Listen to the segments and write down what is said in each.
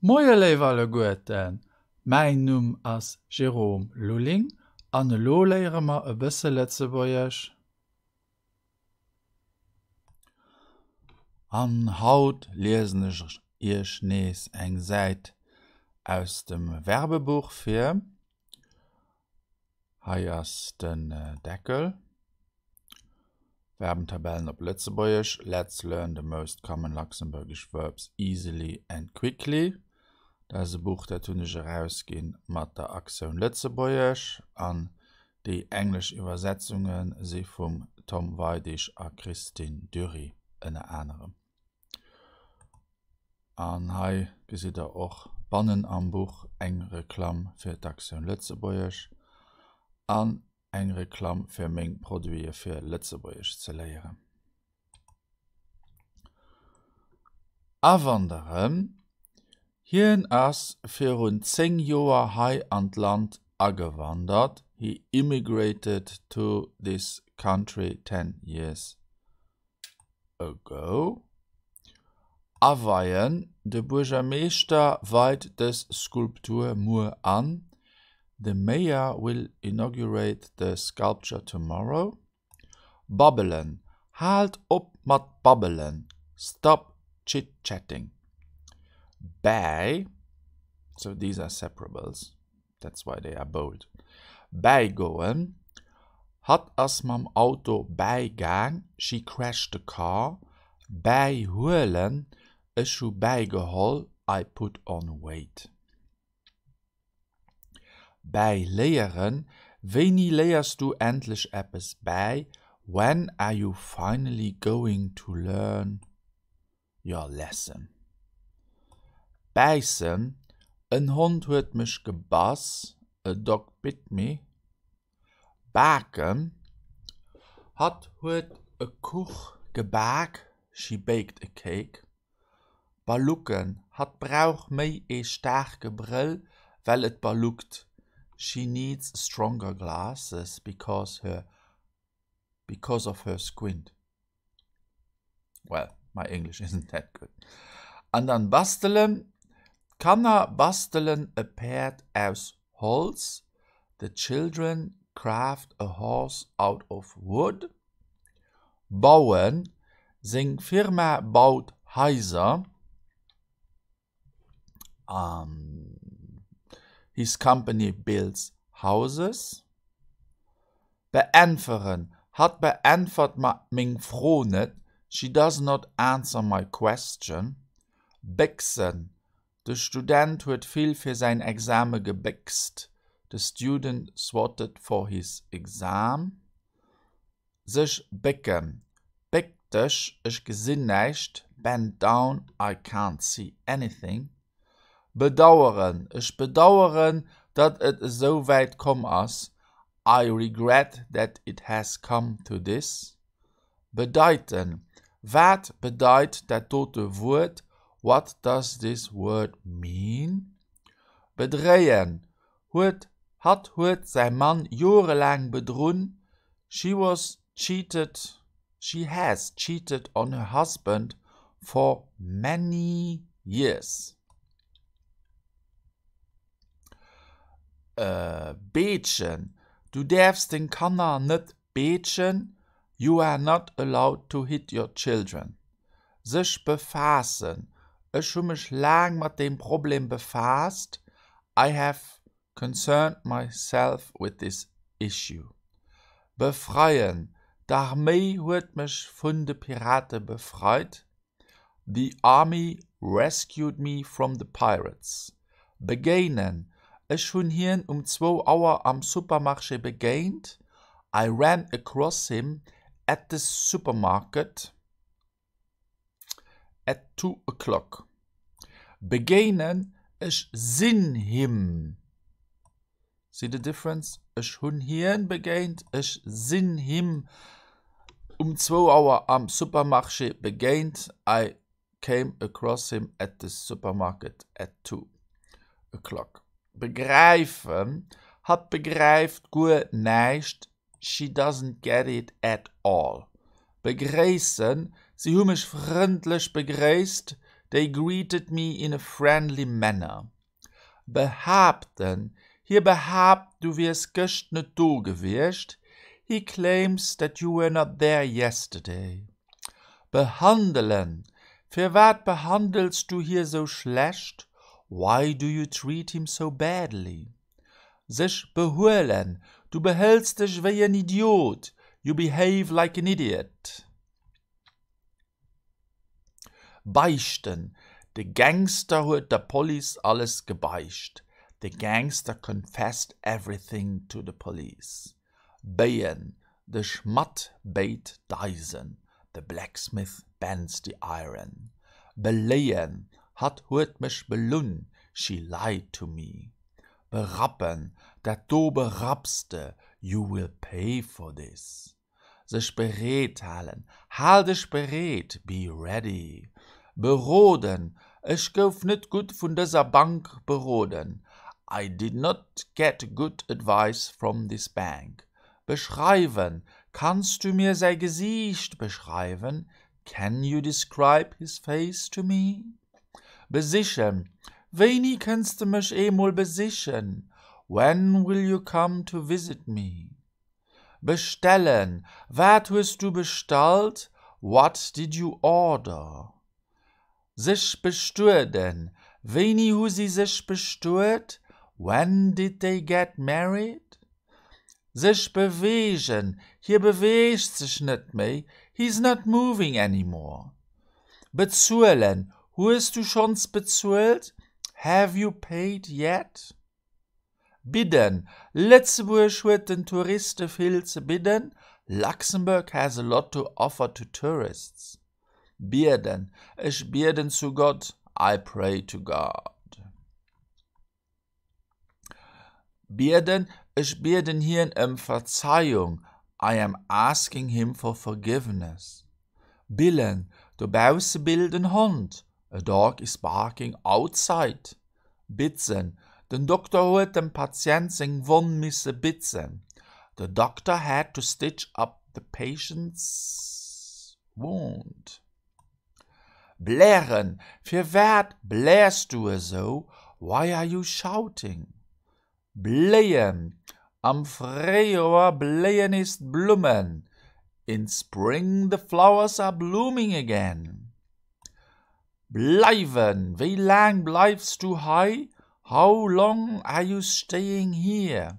Moie léif alleguerten, mäin Numm ass Jérôme Lulling an elo léiere mer e bësse Lëtzebuergesch. An haut liesen ech iech nees eng Säit aus dem Verbebuch vir. Hei ass den Deckel. Verbentabellen op Lëtzebuergesch, Let's learn the most common Luxembourgish verbs easily and quickly. Dat ass e Buch, dat hunn ech erausginn mat der Aktioun Lëtzebuergesch an déi englesch Iwwersetzunge si vum Tom Weidig a Christine Dury ënner anerem. An hei gesitt der och bannen am Buch eng Reklamm fir d'Aktioun Lëtzebuergesch an eng Reklamm fir meng Produite fir Lëtzebuergesch ze léieren. Awanderen, Hien ass virun 10 Joer hei an d'Land agewandert, he immigrated to this country ten years ago. Aweien, De Buergermeeschter weit dës Skulptur muer an, The mayor will inaugurate the sculpture tomorrow. Babbelen, Haalt op mat babbelen, Stop chit-chatting. Bäi, so these are separables. That's why they are bold. Bäigoen, Hatt ass mam Auto bäigaang, She crashed the car. Bäihuelen, Ech hu bäigeholl, I put on weight. Bäiléieren, Wéini léiers du endlech eppes bäi? When are you finally going to learn your lesson? Bäissen, En Hond huet mech gebass, A dog bit me. Baken, Hatt huet e Kuch gebak, She baked a cake. Ballucken, Hatt brauch méi ee staarke Brëll, well et balluckt, She needs stronger glasses because her because of her squint. Well, my English isn't that good. An dann bastelen, D'Kanner bastelen e Päerd aus Holz, The children craft a horse out of wood. Bauen, Seng Firma baut Haiser. His company builds houses. Beäntweren, Hatt beäntwert mer meng Fro net, She does not answer my question. Béchsen, De Student huet vill fir säin Exame gebéchst, The student swatted for his exam. Sech bécken, Béck dech, ech gesinn näischt, Bend down, I can't see anything. Bedaueren, Ech bedaueren, datt et esou wäit komm ass, I regret that it has come to this. Bedeiten, Wat bedeit dat dote Wuert, What does this word mean? Bedréien, Huet Hatt huet säi Mann jorelaang bedrunn, She was cheated She has cheated on her husband for many years. Beetschen, Du däerfs deng Kanner net beetschen, You are not allowed to hit your children. Sech befaassen, Ech hu mech laang mat deem Problem befaasst, I have concerned myself with this issue. Befreien, D'Arméi huet mech vun de Pirate befreit, The army rescued me from the pirates. Begéinen, Ech hunn hien um zwou Auer am Supermarché begéint, I ran across him at the supermarket at two o'clock. Begéinen, Ech sinn him. See the difference? Ech hunn hien begéint, ech sinn him um zwou Auer am Supermarché begéint, I came across him at the supermarket at two o'clock. Begräifen, Hatt begräift guer näischt, she doesn't get it at all. Begréissen, Si hu mech frëndlech begréisst, They greeted me in a friendly manner. Behaapten, Hie behaapt, du wiers gëscht net do gewiescht. He claims that you were not there yesterday. Behandelen, Firwat behandels du hie sou schlecht? Why do you treat him so badly? Sech behuelen, Du behëls dech wéi en Idiot. You behave like an idiot. Beichten, De Gangster huet der Police alles gebeicht. The gangster confessed everything to the police. Béien, De Schmadd béit d'Eisen. The blacksmith bends the iron. Beléien, Hatt huet mech belunn. She lied to me. Berappen, Dat do berapps de. You will pay for this. Sech bereet halen, Hal dech bereet, be ready. Beroden, Ech gouf net gutt vun dëser Bank beroden, I did not get good advice from this bank. Beschreiwen, Kanns du mir säi Gesiicht beschreiwen? Can you describe his face to me? Besichen, Wéini kënns de mech eemol besichen? When will you come to visit me? Bestellen, Wat hues du bestallt? What did you order? Sech bestueden, Wéini hu si sech bestuet? When did they get married? Sech beweegen, Hie beweegt sech net méi. He's not moving anymore. Bezuelen, Hues du schonns bezuelt? Have you paid yet? Bidden, Lëtzebuerg huet den Touriste vill ze bidden, Luxembourg has a lot to offer to tourists. Bieden, Ech bieden zu Gott, I pray to God. Bieden, Ech bieden hien ëm Verzeiung, I am asking him for forgiveness. Billen, Dobausse billt en Hond, A dog is barking outside. Bitzen, Den Dokter huet dem Patient seng Wonn misse bitzen. The doctor had to stitch up the patient's wound. Blären, Firwat bläers du esou? Why are you shouting? Bléien, Am Fréijoer bléien nees d'Blummen. In spring the flowers are blooming again. Bleiwen, Wéi laang bleifs du hei? How long are you staying here?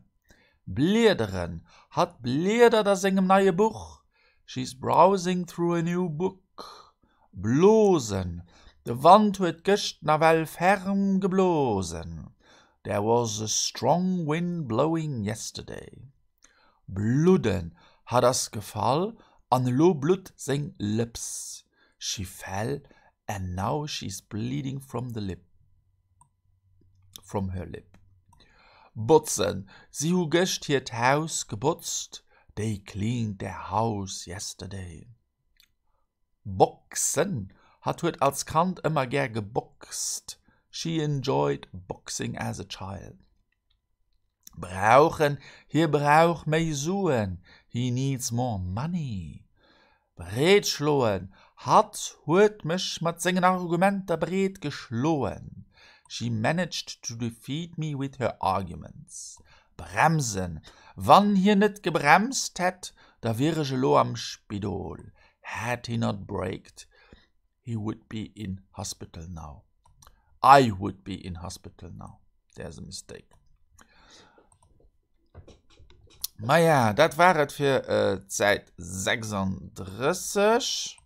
Bliederen, Hatt bliedert a sengem neie Buch. She's browsing through a new book. Blosen, De Wand huet gëscht nawell ferm geblosen. There was a strong wind blowing yesterday. Bludden, Hatt ass gefall an elo blutt seng Lëps. She fell and now she's bleeding from the lip. From her lip. Botzen, Si hu gëscht hiert Haus gebotzt. They cleaned their house yesterday. Boxen, Hatt huet als Kand ëmmer gär geboxt. She enjoyed boxing as a child. Brauchen, Hie brauch méi Suen. He needs more money. Breet schloen, Hatt huet mech mat sengen Argumenter breet geschloen. She managed to defeat me with her arguments. Bremsen, Wann hien net gebremst hätt, da wier ech elo am Spidol. Had he not braked, he would be in hospital now. I would be in hospital now. There's a mistake. Maja, dat war et fir d'Säit 36.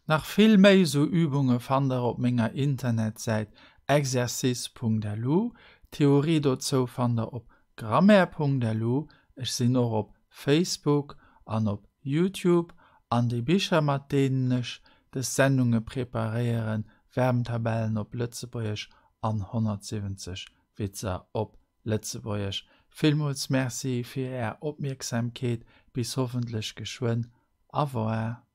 Nach vill méi sou Übunge fannt der op menger Internetsäit exercice.lu. D'Theorie dozou fannt der op grammaire.lu. Ech sinn och op Facebook an op Youtube. An déi Bicher mat deenen ech des Sendunge preparéieren, Verbentabellen op Lëtzebuergesch an 170 Witzer op Lëtzebuergesch. Villmools Merci fir är Opmierksamkeet, bis hoffentlech geschwënn. Au revoir.